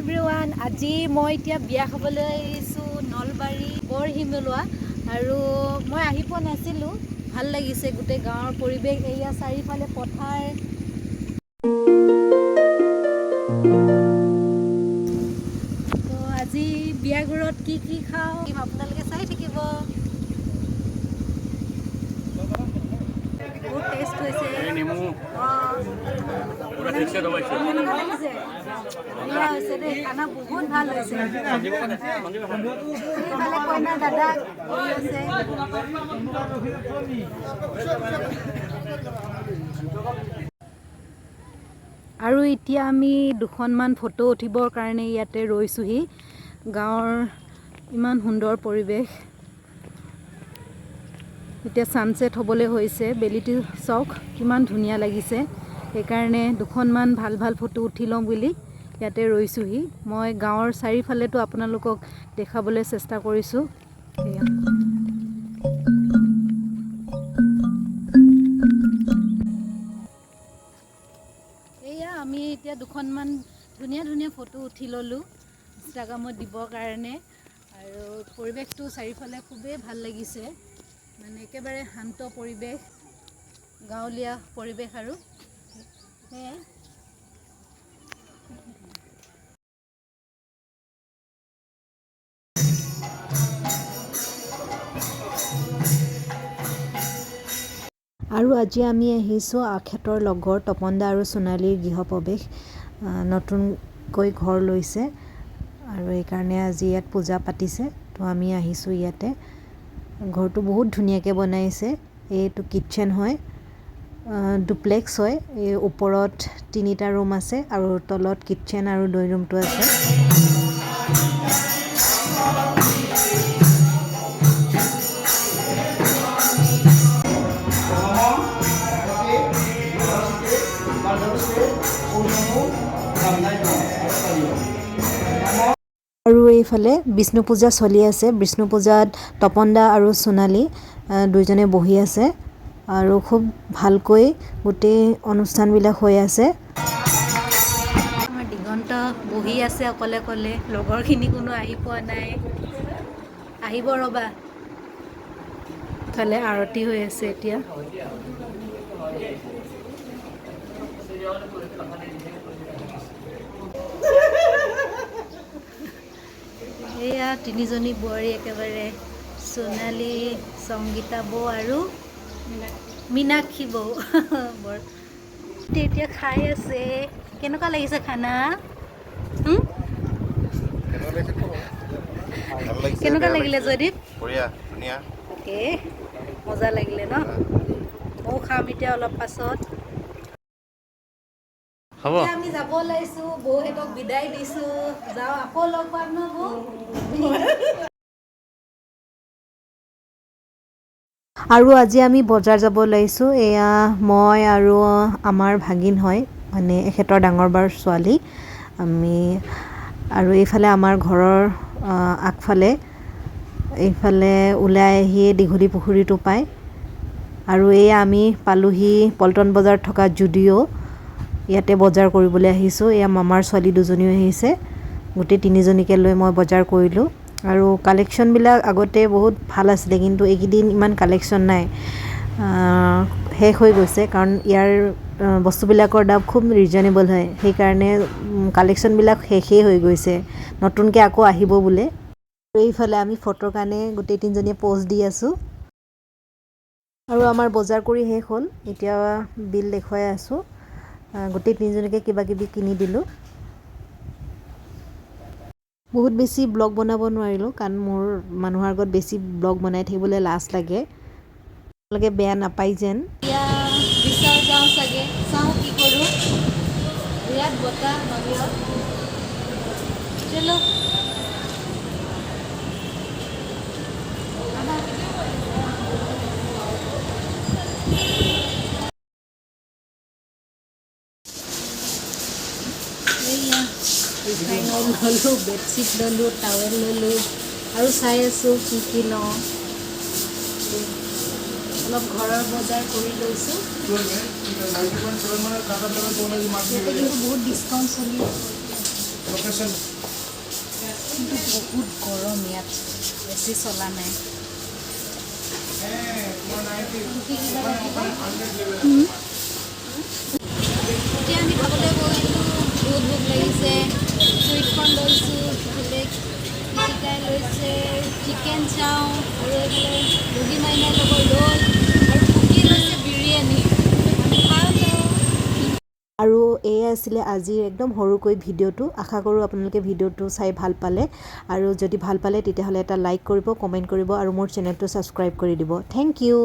Everyone, আজি মই এতিয়া বিয়া খাবলৈ আহিছোঁ নলবাৰী বৰশিমলুৱা। আৰু মই আহি পোৱা নাছিলোঁ, ভাল লাগিছে গোটেই গাঁৱৰ পৰিৱেশ। এয়া চাৰিওফালে পথাৰ। তো আজি বিয়া ঘৰত কি কি খাওঁ আপোনালোকে চাই থাকিব। বহুত টেষ্ট হৈছে। নেমু। অঁ। পুৰা ঠিকছে দবাইছে। কেনেকুৱা লাগিছে? ধুনীয়া হৈছে দেই, খানা বহুত ভাল হৈছে। সেইফালে কইনা দাদা বহি আছে। আৰু এতিয়া আমি দুখনমান ফটো উঠিবৰ কাৰণে ইয়াতে ৰৈছোঁহি। গাঁৱৰ ইমান সুন্দৰ পৰিৱেশ। এতিয়া ছানছেট হ'বলৈ হৈছে। বেলিটো চাওক কিমান ধুনীয়া লাগিছে। সেইকাৰণে দুখনমান ভাল ভাল ফটো উঠি লওঁ বুলি ইয়াতে ৰৈছোঁহি। মই গাঁৱৰ চাৰিওফালেতো আপোনালোকক দেখাবলৈ চেষ্টা কৰিছোঁ। এয়া। এয়া আমি এতিয়া দুখনমান ধুনীয়া ধুনীয়া ফটো উঠি ল'লোঁ ইনষ্টাগ্ৰামত দিবৰ কাৰণে। আৰু পৰিৱেশটো চাৰিওফালে খুবেই ভাল লাগিছে, মানে একেবাৰে শান্ত পৰিৱেশ, গাঁৱলীয়া পৰিৱেশ আৰু সেয়াই। আৰু আজি আমি আহিছোঁ আখেতৰ লগৰ তপন দা আৰু সোণালীৰ গৃহ প্ৰৱেশ। নতুনকৈ ঘৰ লৈছে আৰু এইকাৰণে আজি ইয়াত পূজা পাতিছে। তো আমি আহিছোঁ ইয়াতে। ঘৰটো বহুত ধুনীয়াকৈ বনাইছে। এইটো কিটচেন হয়, ডুপ্লেক্স হয়। এই ওপৰত তিনিটা ৰুম আছে আৰু তলত কিটচেন আৰু ড্ৰয়িং ৰুমটো আছে। আৰু এইফালে বিষ্ণু পূজা চলি আছে। বিষ্ণু পূজাত তপন দা আৰু সোণালী দুইজনে বহি আছে আৰু খুব ভালকৈ গোটেই অনুষ্ঠানবিলাক হৈ আছে। আমাৰ দিগন্ত বহি আছে অকলে অকলে। লগৰখিনি কোনো আহি পোৱা নাই, আহিব ৰ'বা। ইফালে আৰতি হৈ আছে এতিয়া। এয়া তিনিজনী বোৱাৰী একেবাৰে, সোণালী, সংগীতা বৌ আৰু মীনাক্ষী বৌ। বৰ এতিয়া খাই আছে। কেনেকুৱা লাগিছে খানা? কেনেকুৱা লাগিলে জয়দীপ? বঢ়িয়া, ধুনীয়া। অ'কে, মজা লাগিলে ন? ময়ো খাম এতিয়া অলপ পাছত। হ'ব। এতিয়া আমি যাব ওলাইছোঁ, বৌহঁতক বিদায় দিছোঁ। যাওঁ, আকৌ লগ পাম ন বৌ? আৰু আজি আমি বজাৰ যাব ওলাইছোঁ। এয়া মই আৰু আমাৰ ভাগিন হয়, মানে এখেতৰ ডাঙৰ বাৰ ছোৱালী আমি। আৰু এইফালে আমাৰ ঘৰৰ আগফালে এইফালে ওলাই আহিয়ে দীঘলী পুখুৰীটো পায়। আৰু এয়া আমি পালোহি পল্টন বজাৰত থকা জুডিঅ'। ইয়াতে বজাৰ কৰিবলৈ আহিছোঁ। এয়া মামাৰ ছোৱালী দুজনীও আহিছে। গোটেই তিনিজনীকে লৈ মই বজাৰ কৰিলোঁ। আৰু কালেকশ্যনবিলাক আগতে বহুত ভাল আছিলে, কিন্তু এইকেইদিন ইমান কালেকশ্যন নাই, শেষ হৈ গৈছে। কাৰণ ইয়াৰ বস্তুবিলাকৰ দাম খুব ৰিজনেবল হয়, সেইকাৰণে কালেকশ্যনবিলাক শেষেই হৈ গৈছে। নতুনকৈ আকৌ আহিব বোলে। এইফালে আমি ফটোৰ কাৰণে গোটেই তিনিজনীয়ে প'জ দি আছোঁ। আৰু আমাৰ বজাৰ কৰি শেষ হ'ল। এতিয়া বিল দেখুৱাই আছোঁ। গোটেই তিনিজনীকে কিবা কিবি কিনি দিলোঁ। বহুত বেছি ব্লগ বনাব নোৱাৰিলোঁ, কাৰণ মোৰ মানুহৰ আগত বেছি ব্লগ বনাই থাকিবলৈ লাজ লাগে। আপোনালোকে বেয়া নাপায় যেন। এতিয়া বিচাৰ যাওঁ চাগে, চাওঁ কি কৰোঁ। বিৰাট বতাহ বাহিৰত। চলো। আহা। এইয়া ৰিফাইন অইল ল'লোঁ, বেডশ্বীট ল'লোঁ, টাৱেল ল'লোঁ আৰু চাই আছোঁ কি কি লওঁ। অলপ ঘৰৰ বজাৰ কৰি লৈছোঁ। ইয়াতে কিন্তু বহুত ডিছকাউণ্ট চলি আছে। কিন্তু বহুত গৰম ইয়াত, বেছি চলা নাই। কি কিবা লাগিব? এতিয়া আমি খাবলৈ বহিলোঁ। বহুত ভোক লাগিছে। চুইট কৰ্ণ লৈছোঁ, ইফালে কৃতিকাই লৈছে চিকেন চাও আৰু এইফালে ৰোগী মাইনাই ল'ব ৰোল আৰু কুকি লৈছে বিৰিয়ানী। আমি খাওঁ লওঁ। আৰু এয়াই আছিলে আজিৰ একদম সৰুকৈ ভিডিঅ'টো। আশা কৰোঁ আপোনালোকে ভিডিঅ'টো চাই ভাল পালে আৰু যদি ভাল পালে, তেতিয়াহ'লে এটা লাইক কৰিব, কমেণ্ট কৰিব আৰু মোৰ চেনেলটো ছাবস্ক্ৰাইব কৰি দিব। Thank U.